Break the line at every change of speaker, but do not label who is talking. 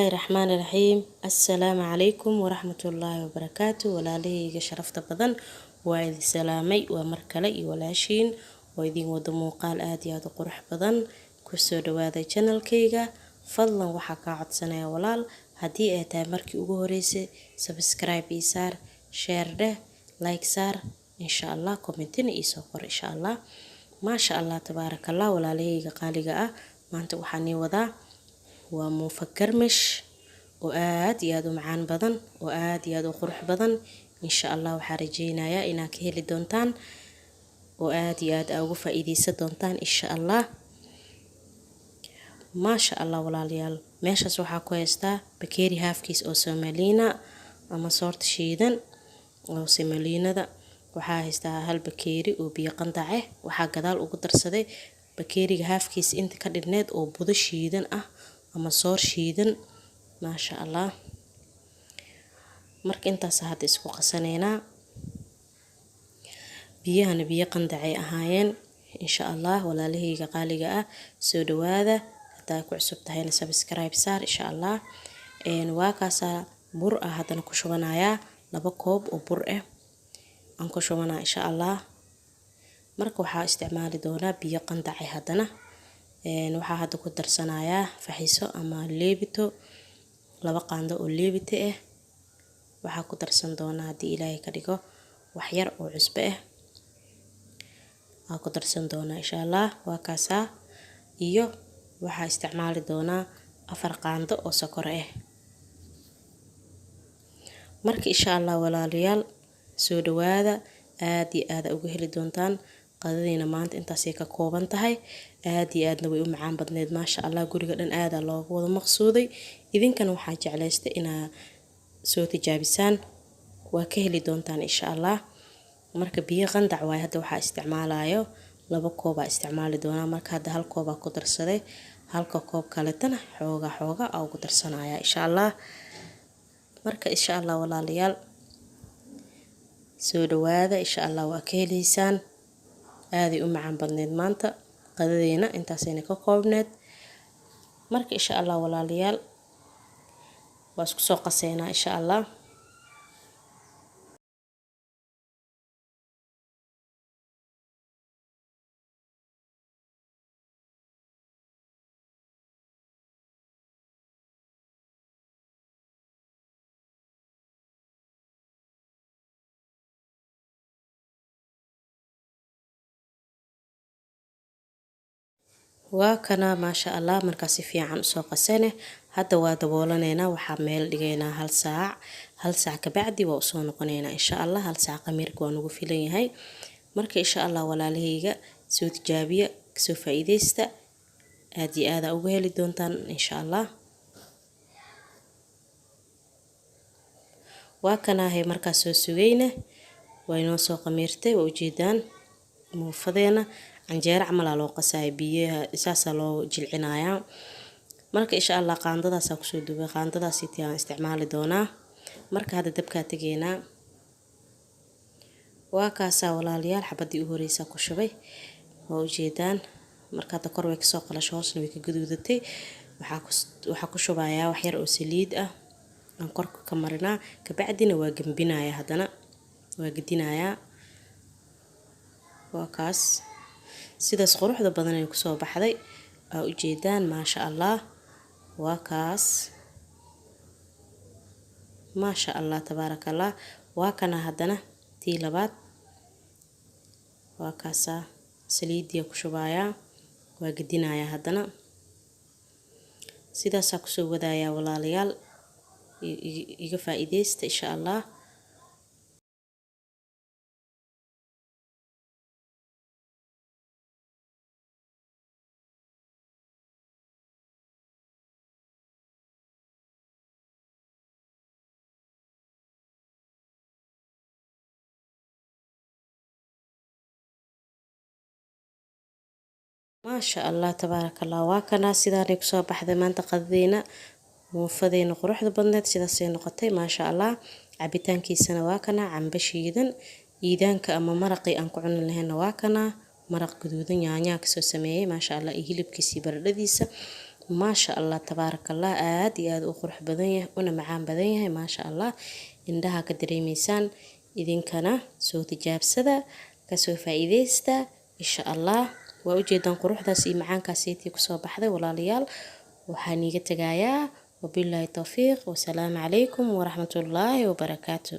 Bismillaahi Raxmaani Raxiim. Assalaamu calaykum waraxmatullaahi wabarakaatu. Walaalahayga sharafta badan, waa idin salaamay. Waa mar kale iyo walaashiin oo idin wado muuqaal aad iyo aad u qurux badan. Kusoo dhawaada channelkayga. Fadlan waxaa kaa codsanaya walaal, haddii ay tahay markii ugu horeysay, subscribe ii saar, share dheh, like saar, insha Allah commentina iisoo qor insha Allah. Maasha Allah, tabaaraka Allah. Walaalahayga qaaliga ah, maanta waxaan ii wadaa waa muufa garmish oo aad iyo aad u macaan badan oo aad iyo aad u qurux badan. Insha Allah waxaa rajeynayaa inaad ka heli doontaan oo aad iyo aad aa uga faa'iideysan doontaan insha Allah. Maasha Allah walaalayaal, meeshaas waxaa ku haystaa bakeeri haafkiis oo semolina ama soorta shiidan oo semolinada. Waxaa haystaa hal bakeeri oo biyo qandac ah. Waxaa gadaal ugu darsaday bakeeriga haafkiis inta ka dhigneed oo budo shiidan ah ama soor shiidan. Maasha Allah. Marka intaas hadda isku qasaneynaa. Biyahana biyo qandacay ahaayeen insha Allah. Walaalahayga qaaliga ah, soo dhawaada. Hadaa ku cusub tahayna subscribe saar insha Allah. Waa kaasaa bur ah haddana ku shubanayaa, 2 koob oo bur ah aan ku shubanaa insha Allah. Marka waxaa isticmaali doonaa biyo qandacay haddana. Waxaa hadda ku darsanayaa faxiso ama leebito, 2 qaando oo leebito ah. Waxaa ku darsan doonaa, haddii Ilaahay ka dhigo, wax yar oo cusbo ah waa ku darsan doonaa insha Allah. Waa kaasaa. Iyo waxaa isticmaali doonaa 4 qaando oo sokor ah. Marka insha Allah walaalayaal, soo dhawaada, aad iyo aad uga heli doontaan. Qadadiina maanta intaasay ka kooban tahay, aad iyo aadna way u macaan badneed maasha Allah. Guriga dhan aadaa looga wada maqsuuday. Idinkana waxaa jeclaystay inaa soo tijaabisaan, waa ka heli doontaan insha Allah. Marka biyo qandac waaye hadda waxaa isticmaalayo, 2 koobaa isticmaali doonaa. Marka hadda hal koobaa ku darsaday, halka koob kaletana xooga xooga aa ugu darsanaya insha Allah. Marka insha Allah walaalayaal, soo dhawaada, insha Allah waa ka heleysaan. Aaday u macaan badneed maanta qadadeena, intaasayna ka koobneed. Marka insha Allah walaalayaal, waa isku soo qaseynaa insha Allah. Waa kana maasha Allah. Markaa si fiican usoo qasane, hadda waa daboolaneynaa. Waxaa meel dhigaynaa hal saac. Hal saac kabacdi waa usoo noqoneynaa insha Allah. Hal saac qamiirka waa nagu filan yahay. Marka insha Allah walaalahayga, soo tijaabiya, kasoo faa'iideysta, aad iyo aada uga heli doontaan insha Allah. Waa kanaahay. Markaa soo sugayna, waa inoo soo qamiirtay. Waa ujeedaan muufadeena, canjeero camalaa loo qasaya, biyaha saasaa loo jilcinayaa. Marka insha Allah qaandadaasaa kusoo dubay, qaandadaasi aan isticmaali doonaa. Marka hadda dabkaa tegeynaa. Waa kaasaa walaalayaal, xabadii u horeysaa ku shubay, waa ujeedaan. Marka hadda kor way kasoo qalasho, hoosna way ka gaduudatay. Waxaa ku shubayaa wax yar oo saliid ah aan korka ka marinaa, kabacdina waa gambinayaa, haddana waa gedinayaa. Waa kaas, sidaas quruxda badan ay kusoo baxday, aa ujeedaan maasha Allah. Waa kaas, maasha Allah, tabaaraka Allah. Waa kana haddana tii labaad. Waa kaasaa, saliidiya ku shubayaa, waa gedinayaa haddana. Sidaasaa kusoo wadayaa walaalayaal, iga faa'iideysta insha Allah. Maasha Allah, tabaaraka Allah. Waa kanaa, sidaanay kusoo baxday maanta qadadeena, muufadeena quruxda badneed sidaasay noqotay maasha Allah. Cabitaankiisana waa kanaa, cambe shiidan. Iidaanka ama maraqii aan ku cuni lahayna waa kanaa, maraq guduudan yaanyaa kasoo sameeyey maasha Allah, iyo hilibkiisii baradhadiisa. Maasha Allah, tabaarakallah, aad iyo aad u qurux badan yahay una macaan badan yahay. Maasha Allah, indhaha ka dareemeysaan. Idinkana soo tijaabsada, kasoo faa'iideysta insha Allah. Waa ujeedaan quruxdaas iyo macaankaaseytii kusoo baxday. Walaalayaal, waxaan iiga tegayaa wabilaahi towfiiq, wasalaamu calaykum waraxmatullaahi wabarakaatu.